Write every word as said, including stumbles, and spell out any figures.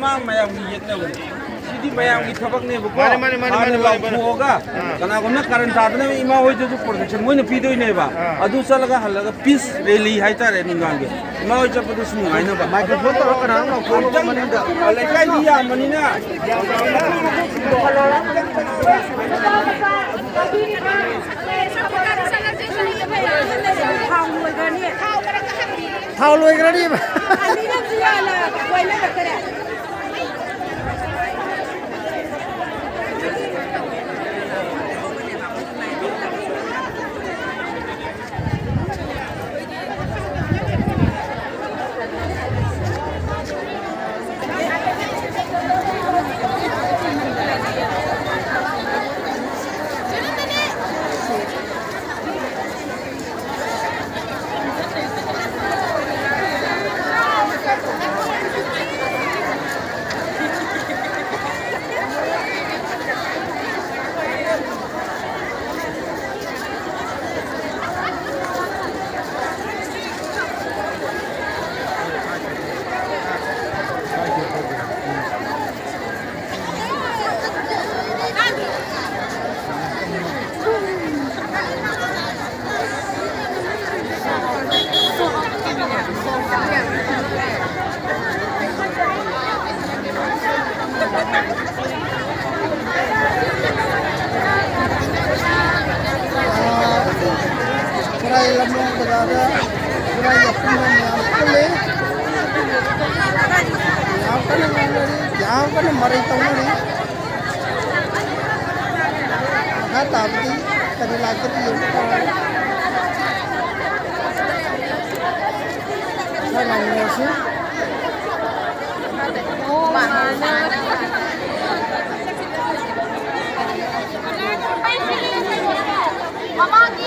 ꯃꯥ ꯃꯌꯥꯝꯒꯤ ꯌꯦꯛꯅꯕꯅꯦ꯫ ꯁꯤꯗꯤ ꯃꯌꯥꯝꯒꯤ ꯊꯕꯛꯅꯦꯕꯀꯣ꯫ ꯃꯥꯅꯦ, ꯃꯥꯅꯦ, ꯃꯥꯅꯦ, ꯍꯥꯟꯅ ꯃꯥꯅꯦ, ꯃꯥꯅꯦ, ꯃꯥꯅꯦ꯫ ꯂꯥꯎꯊꯣꯛꯑꯒ ꯑꯥ꯫ ꯀꯅꯥꯒꯨꯝꯕꯅ ꯀꯥꯔꯟ ꯇꯥꯗꯅꯕ ꯏꯃꯥ ꯍꯣꯏꯗꯁꯨ protection ꯃꯣꯏꯅ ꯄꯤꯗꯣꯏꯅꯦꯕ꯫ ꯑꯥ꯫ ꯑꯗꯨ ꯆꯠꯂꯒ ꯍꯜꯂꯒ peace rally ꯍꯥꯏꯇꯥꯔꯦ ꯅꯨꯡꯗꯥꯡꯒꯤ꯫ ꯏꯃꯥ ꯍꯣꯏ ꯆꯠꯄꯗꯁꯨ ꯅꯨꯡꯉꯥꯏꯅꯕ꯫ Microphone ꯇꯧꯔ ꯀꯅꯥꯅꯣ ꯂꯥꯎꯊꯣꯛꯑꯒ ꯑꯃꯨꯛꯇꯪ ꯃꯅꯤꯡꯗ? ꯂꯩꯀꯥꯏꯗꯤ ꯌꯥꯝꯕꯅꯤꯅ꯫ ꯊꯥꯎ ꯂꯣꯏꯈ꯭ꯔꯅꯤ꯫ ꯊꯥꯎ ꯂꯣꯏꯈ꯭ꯔꯅꯤꯕ꯫ ꯈꯨꯔꯥꯏ ꯂꯝꯂꯣꯡ ꯕꯖꯥꯔꯗ ꯈꯨꯔꯥꯏ ꯑꯄꯨꯟꯕ ꯃꯌꯥꯝ ꯄꯨꯜꯂꯤ꯫ ꯌꯥꯝ ꯀꯟꯅ ꯉꯥꯡꯅꯔꯤ, ꯌꯥꯝ ꯀꯟꯅ ꯃꯔꯩ ꯇꯧꯅꯔꯤ꯫ ꯃꯈꯥ ꯇꯥꯕꯗꯤ ꯀꯔꯤ ꯂꯥꯛꯀꯅꯤ ꯌꯦꯡꯕ ꯇꯥꯕꯅꯤ꯫ ꯈꯔ ꯉꯥꯏꯃꯤꯟꯅꯔꯁꯤ꯫ ꯃꯃꯥꯡ